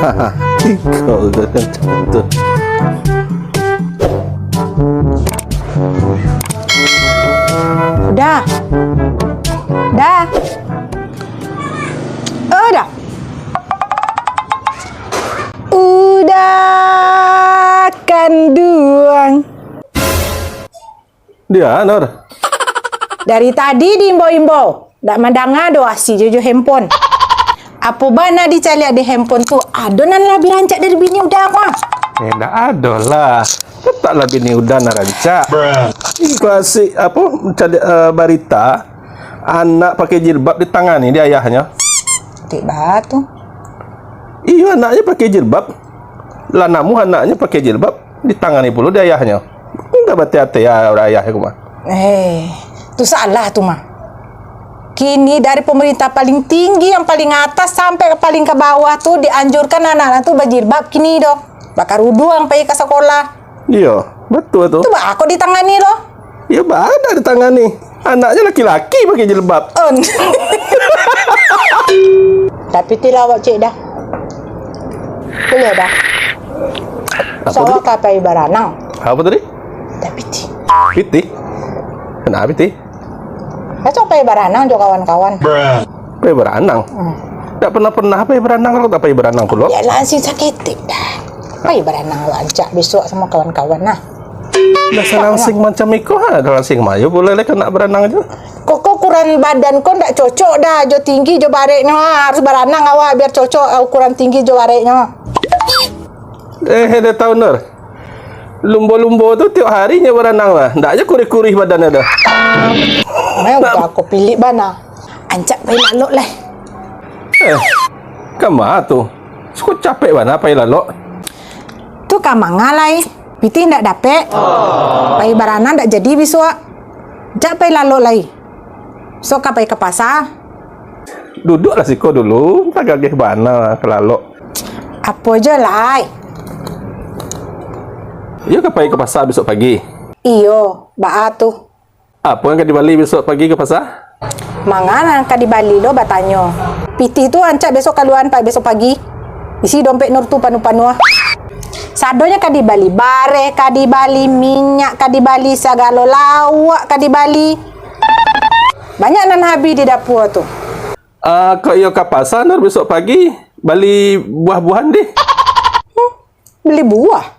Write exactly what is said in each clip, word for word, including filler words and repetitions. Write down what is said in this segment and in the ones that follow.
Iko kan contoh. Udah. Dah. Udah. Udah kanduang. Dia, Nur. Dari tadi diimbau-imbau, dak mandanga doh asi jo, jo handphone. Apo bana dicaliak di handphone tu, ado nan labiah rancak dari bini Uda ko? Eh, dak ado lah. Tetaklah bini Uda nan rancak. Iko asik, apo, caliak, eh, barita, anak pakai jilbab ditangani di ayahnyo. Tik batu. Iyo, anaknyo pakai jilbab. Lah namuah anaknyo pakai jilbab, ditangani pulo di ayahnyo. Indak batia-tia urang ayah ko mah. Eh, tu salah tu mah. Kini dari pemerintah paling tinggi, yang paling atas sampai ke paling ke bawah tu dianjurkan anak-anak tu bajilbab kini doh. Bakaruduang pai ka sakolah. Iyo, batua tu. Tu baa kok ditangani lo? Iyo, baa dak ditangani. Anaknyo laki-laki pakai jilbab. On. Tapi ti lawak cik dah. Kuliah dah. Apo tadi? Sawa ka pai baranang. Apo tadi? Tapi ti. Pitih? Kena pitih? Besok pai baranang jo kawan-kawan. Pai baranang? Hmm. Dak pernah-pernah pai baranang, kalau tak pai baranang pulo. Ya, lansing saketek dah. Pai baranang rancak besok samo kawan-kawan nah. Dah salansing macam iko, ha, dah lansing mayo pulo leh kanak baranang tu. Kok, kok ukuran badan ko ndak cocok dah jo tinggi jo bareknyo, ha. Harus baranang awak biar cocok, eh, ukuran tinggi jo bareknyo. Eh, dah tahu, Nur. Lumbo-lumbo tu tiok hari nyo baranang lah. Ndak aja kurih-kurih badannyo dah. Meh, udah aku pilik bana. Ancak pai lalok lah. Eh, kama tu? Suko capek bana pai lalok. Tu ka manga lai. Pitih ndak dapek. Pai baranang ndak jadi bisuak. Jak pai lalok lai. Sok ka pai ka pasa. Duduaklah siko dulu, tagageh bana ka lalok. Apo jo lai? Iyo ka pai ka pasa bisuak pagi? Iyo, baa tu? Apo nan ka dibali bisuak pagi ka pasa? Manga nan ka dibali lo batanyo. Pitih tu ancak besok kaluaan pai besok pagi. Isi dompet Nur tu panuah-panuah. Sadonyo ka dibali, bareh ka dibali, minyak ka dibali, sagalo lauak ka dibali. Banyak nan habih di dapua tu. Ah, kok iyo ka pasa, Nur, besok pagi bali buah-buahan deh. Hmm, beli buah?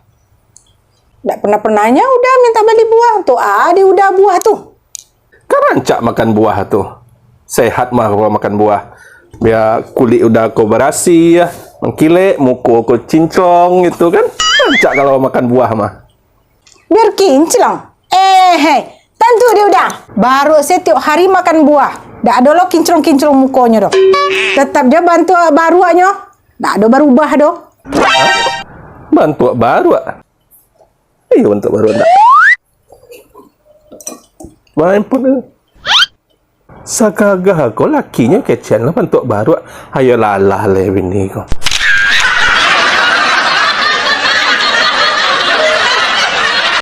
Dak pernah-pernahnya Uda minta bali buah. Tu a di Uda buah tu. Kan rancak makan buah tu. Sehat mah kalau makan buah. Bia kulik Uda ko barasiah, mangkilek, muko ko cincong gitu kan. Rancak kalau makan buah mah. Biar kinclong. Eh, hei. Tantu di Uda. Baru se tiok hari makan buah. Dak ado lo kinclong-kinclong mukonyo doh. Tetap jo bantuak baruaknyo. Dak ado barubah doh. Bantuak baruak? Iyo, bantuak baruak ndak. Main pun tu. Sagagah ko lakinyo kecekan lah bantuak baruak. Ayo lalah leh bini ko.